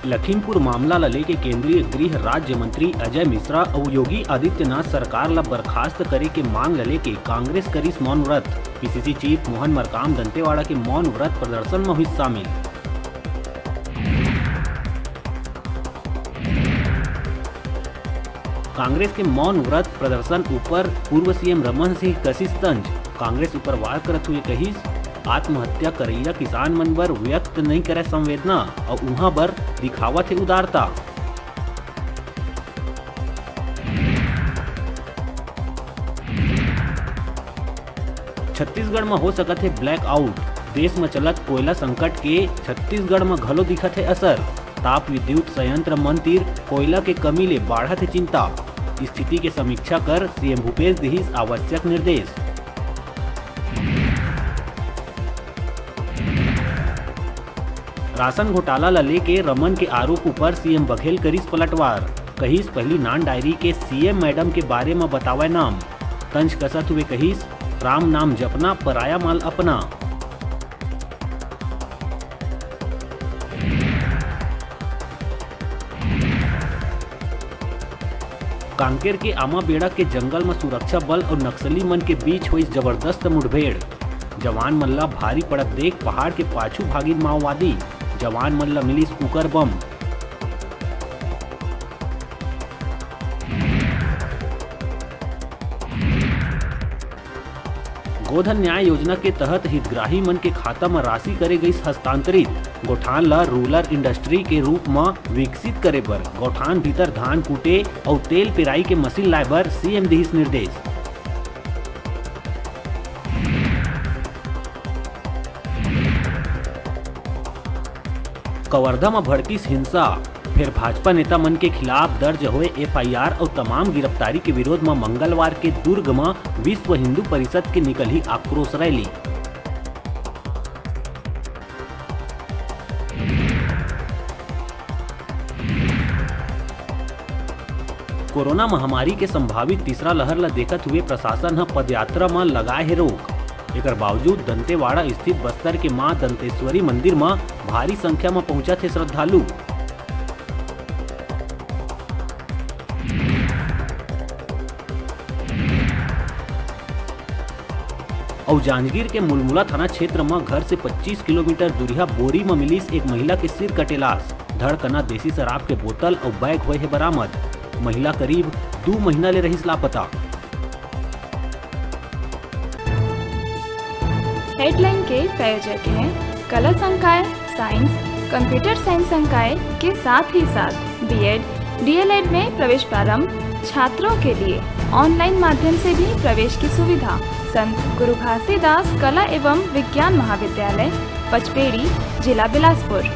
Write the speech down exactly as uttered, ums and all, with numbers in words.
लखीमपुर मामला ल लेके केंद्रीय गृह राज्य मंत्री अजय मिश्रा अउ योगी आदित्यनाथ सरकार ल बर्खास्त करे के मांग ल लेके कांग्रेस करिस मौन व्रत। पीसीसी चीफ मोहन मरकाम दंतेवाड़ा के मौन व्रत प्रदर्शन म हुई शामिल। कांग्रेस के मौन व्रत प्रदर्शन ऊपर पूर्व सीएम रमन सिंह कसिस तंज। कांग्रेस ऊपर वार करत हुए कहिस, आत्महत्या करइया किसान मन बर व्यक्त नइ करय संवेदना अउ उहां बर दिखावत हे उदारता। छत्तीसगढ़ म हो सकत हे blackout। देश म चलत कोयला संकट के छत्तीसगढ़ म घलो दिखत हे असर। ताप विद्युत संयंत्र मन तीर कोयला के कमी ले बाढ़त हे चिंता। स्थिति के समीक्षा कर सीएम भूपेश दिहिस आवश्यक निर्देश। राशन घोटाला ल लेके रमन के आरोप ऊपर सीएम बघेल करिस पलटवार। कहिस, पहली नान डायरी के सीएम मैडम के बारे म बतावय नाम। तंज कसत हुए कहिस, राम नाम जपना, पराया माल अपना। कांकेर के आमाबेड़ा के जंगल म सुरक्षा बल अउ नक्सली मन के बीच होइस जबरदस्त मुठभेड़। जवान मन ल भारी पड़त देख पहाड़ के पाछू भागिन माओवादी। जवान मन ल मिलिस कुकर बम। गोधन न्याय योजना के तहत हितग्राही मन के खाता म राशि करे गईस हस्तांतरित। गौठान ल रूरल इंडस्ट्री के रूप म विकसित करे बर गौठान भीतर धान कूटे अउ तेल पेराई के मशीन लाए बर सीएम दिहिस निर्देश। कवर्धा म भड़किस हिंसा, फेर भाजपा नेता मन के खिलाफ दर्ज होए एफआईआर अउ तमाम गिरफ्तारी के विरोध म मंगलवार के दुर्ग म विश्व हिंदू परिषद के निकलही आक्रोश रैली। कोरोना महामारी के संभावित तीसरा लहर ल देखत हुए प्रशासन ह पदयात्रा म लगाए हे रोक। एकर बावजूद दंतेवाड़ा स्थित बस्तर के मां दंतेश्वरी मंदिर म भारी संख्या म पहुंचत हे श्रद्धालु। अउ जांजगीर के मुलमुला थाना क्षेत्र म घर से पच्चीस किलोमीटर दूरिहा बोरी म मिलिस एक महिला के सिर कटे लाश। धड़कना देसी शराब के बोतल अउ बैग होए हे बरामद। महिला करीब दू महीना ले रहिस लापता। हेडलाइन के प्रायोजक हैं कला संकाय, साइंस, कंप्यूटर साइंस संकाय के साथ ही साथ बीएड, डीएलएड में प्रवेश प्रारंभ, छात्रों के लिए ऑनलाइन माध्यम से भी प्रवेश की सुविधा। संत गुरु घासीदास कला एवं विज्ञान महाविद्यालय, पचपेड़ी, जिला बिलासपुर।